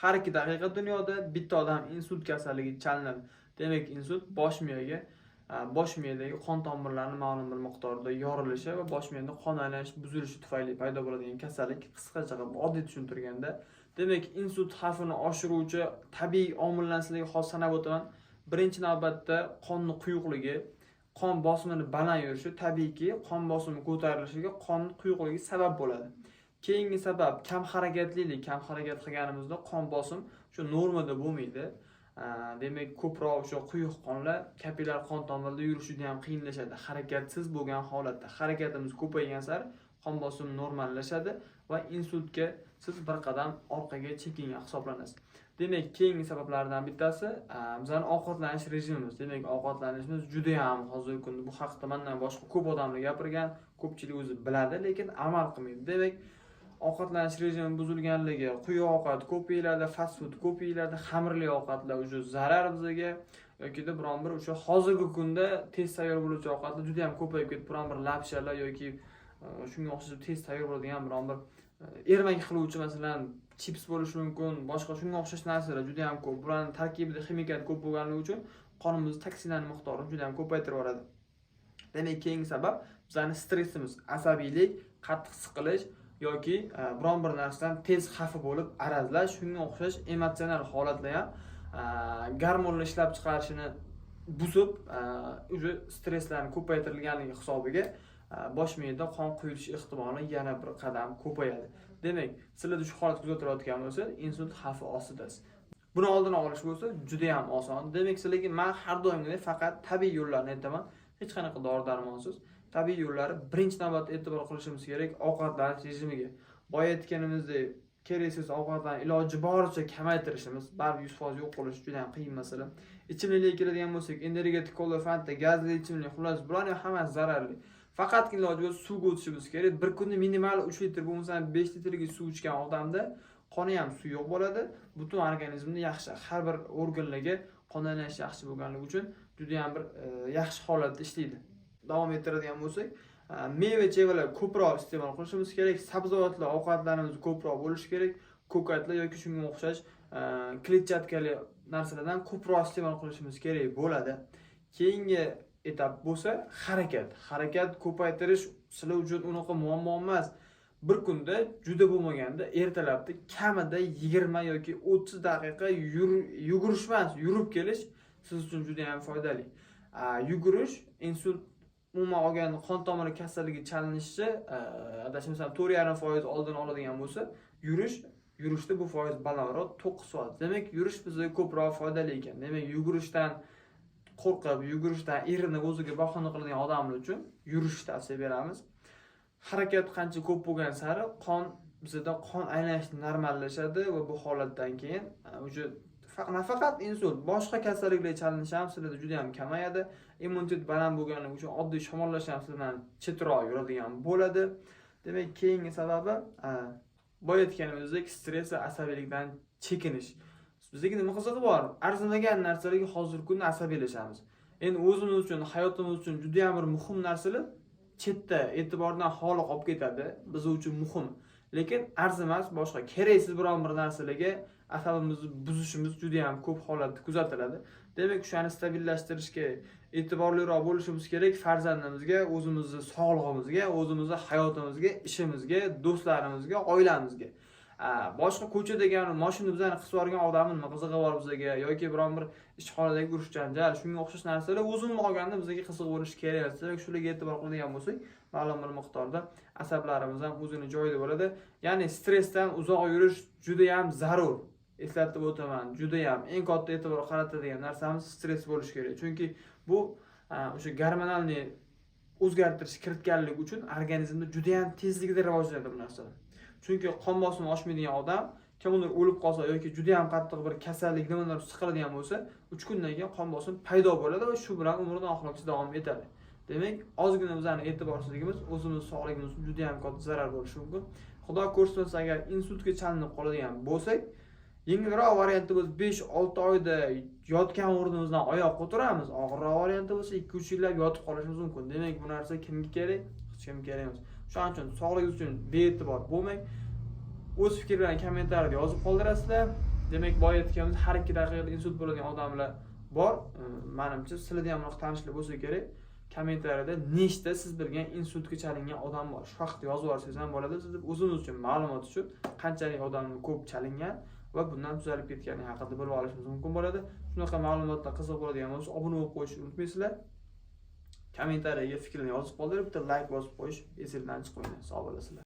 Har 2 daqiqa dunyoda bitta odam insult kasalligiga chalinadi. Demak, insult bosh miyadagi qon tomirlarini ma'lum bir miqdorda yorilishi va bosh miyada qon aylanishi buzilishi tufayli paydo bo'ladigan kasallik, qisqacha qilib oddiy tushuntirganda. Demak, insult xavfini oshiruvchi tabiiy omillarni sizlarga hozir sanab o'taman. Birinchi navbatda qonni quyuqligi, qon bosimini baland yurishi. Tabiiyki, qon bosimi ko'tarilishiga qon quyuqligi sabab bo'ladi. Keyingi sabab kam harakatlilik. Kam harakat qilganimizda qon bosim shu normada bo'lmaydi. Demak, ko'proq o'sha quyuq qonlar kapillyar qon tomirida yurishi juda ham qiyinlashadi harakatsiz bo'lgan holatda. Harakatimiz ko'paygan sari qon bosimi normallashadi va insultga siz bir qadam orqaga chekingan hisoblanasiz. Demak, keyingi sabablardan bittasi bizani ovqatlanish rejimimiz. Demak, ovqatlanishimiz judayam, hozirgi kunda bu haqida mandan boshqa ko'p odamlar gapirgan, ko'pchilik o'zi biladi, lekin amal qilmaydi. Demak, ovqatlanish rejimi buzilganligi, quyuq ovqat ko'p yeyiladi, fast food ko'p yeyiladi, xamirli ovqatlar уже zarar bizga yokida biron bir o'sha hozirgi kunda tez tayyor bo'luvchi ovqatlar juda ham ko'payib ketdi. Biron bir lapshalar yoki shunga o'xshab tez tayyor bo'ladigan biron bir ermak qiluvchi, masalan, chips bo'lishi mumkin, boshqa shunga o'xshash narsalar juda ham ko'p. Bularni tarkibida ximikat ko'p bo'lganligi uchun qonimizda toksinlarni miqdorini juda ham ko'paytirib yuboradi. Demak, keyingi sabab bizani stressimiz, asabiylik, qattiq siqilish yoki biron bir narsadan tez xafa bo'lib arazlash, shunga o'xshash emotsional holatlar ham gormonlar ishlab chiqarishini buzib, уже stresslarni ko'paytirilganligi hisobiga bosh miyada qon quyilish ehtimoli yana bir qadam ko'payadi. Demak, sizlarda shu holat kuzatilayotgan bo'lsa, insult xavfi ostidasiz. Buni oldini olish bo'lsa juda ham oson. Demak, sizlarga man har doimgidek faqat tabiiy yo'llarni aytaman, hech qanaqa dori darmonsiz tabiiy yo'llari. Birinchi navbatda e'tibor qilishimiz kerak ovqatlanish rejimiga. Boya aytganimizdek, keraksiz ovqatlarni iloji boricha kamaytirishimiz, baribir 100% yo'q qilish juda ham qiyin masala. Ichimliklarga keladigan bo'lsak, energetik, kola, Fanta, gazli ichimlik, xullas, bularning hammasi zararli. Faqatgina iloji bo'lsa suvga o'tishimiz kerak. Bir kunda minimal 3 litr, bo'lmasa 5 litrga suv ichgan odamda qoni ham suyuq bo'ladi, butun organizmda yaxshi, har bir organlarga qon aylanishi yaxshi bo'lganligi uchun juda ham bir yaxshi holatda ishlaydi. Davom ettiradigan bo'lsak, meva chevalar ko'proq iste'mol qilishimiz kerak, sabzavotlar ovqatlarimiz ko'proq bo'lishi kerak, ko'katlar yoki shunga o'xshash kletchatkali narsalardan ko'proq iste'mol qilishimiz kerak bo'ladi. Keyingi etap bo'lsa harakat. Harakat ko'paytirish sizlar uchun unaqa muammo emas. Bir kunda juda bo'lmaganda ertalabda kamida 20 yoki 30 daqiqa yugurish emas, yurib kelish siz uchun juda ham foydali. Yugurish insult, umuman olganda qon tomiri kasalligi chalinishi, adashmasam, 4,5% oldini oladigan bo'lsa, yurishda bu foiz balandroq, 9%. Demak, yurish bizga ko'proq foydali ekan. Demak, yugurishdan qo'rqib, yugurishdan erinib, o'ziga bahona qiladigan odamlar uchun yurishni tavsiya beramiz. Harakat qancha ko'p bo'lgan sari qon bizada qon aylanishi normallashadi va bu holatdan keyin уже nafaqat insult, boshqa kasalliklar chalinishi ham sizlarda juda ham kamayadi. Immunitet baland bo'lganligi uchun oddiy shamollash ham sizdan chetroq yuradigan bo'ladi. Demak, keyingi sababi boya aytganimizdek, stress va asabiylikdan chekinish. Bizga nima qizig'i bor, arzimagan narsalarga hozirgi kunda asabiylashamiz. Endi o'zimiz uchun, hayotimiz uchun juda ham bir muhim narsalar chetda, e'tibordan xoli qolib ketadi. Biz uchun muhim, lekin arzimas, boshqa keraksiz biron bir narsalarga asabimizni buzishimiz juda ham ko'p holatda kuzatiladi. Demak, o'shani stabililashtirishga e'tiborliroq bo'lishimiz kerak: farzandimizga, o'zimizni sog'lig'imizga, o'zimizni hayotimizga, ishimizga, do'stlarimizga, oilamizga. Boshqa ko'chadagi moshina bizani qisib yuborgan odamni nima qizig'i bor bizga yoki biron bir ishxonadagi urush janjal, shunga o'xshash narsalar o'zini olganda bizga qiziq bo'lishi kerak emas. Demak, shularga e'tibor qiladigan bo'lsak, ma'lum bir miqdorda asablarimiz ham o'zini joyida bo'ladi. Ya'ni stressdan uzoq yurish judayam zarur. Eslatib o'taman, judayam eng katta e'tibor qaratadigan narsamiz stress bo'lishi kerak, chunki bu o'sha гормональный o'zgartirish kiritganligi uchun organizmda judayam tezlikda rivojlanadi bu narsa. Chunki qon bosimi oshmaydigan odam kimdir o'lib qolsa yoki judayam qattiq bir kasallik, nimadir siqiladigan bo'lsa, 3 kundan keyin qon bosim paydo bo'ladi va shu bilan umrini oxirigacha davom etadi. Demak, ozgina bizani e'tiborsizligimiz o'zimiz sog'ligimiz uchun judayam katta zarar bo'lishi mumkin. Xudo ko'rsatmasa, agar insultga chalinib qoladigan bo'lsak, yengilroq varianti bo'lsa, 5-6 oyda yotgan o'rnimizdan oyoqqa turamiz, og'irroq varianti bo'lsa, 2-3 yillab yotib qolishimiz mumkin. Demak, bu narsa kimga kerak? Hech kimga kerak emas. Shuning uchun sog'ligingiz uchun bee'tibor bo'lmang. O'z fikrlarini kommentariyada yozib qoldirasizlar. Demak, boya aytganimiz, har 2 daqiqada insult bo'ladigan odamlar bor. Manimcha, sizlarda ham bunaqa tanishlar bo'lsa kerak. Kommentariyada nechta siz bilgan insultga chalingan odam bor, shu haqida yozib yuborsangiz ham bo'ladi. Siz o'zimiz uchun ma'lumot uchun qanchalik odamni ko'p chalingan va bundan tuzalib ketgani haqida bilib olishimiz mumkin bo'ladi. Shunaqa ma'lumotlar qiziq bo'ladigan bo'lsa, obuna bo'lib qo'yishni unutmaysizlar. Kommentariyaga fikrini yozib qoldirib, bitta layk bosib qo'yish esingizdan chiqmaydi. Sog' bo'lasizlar.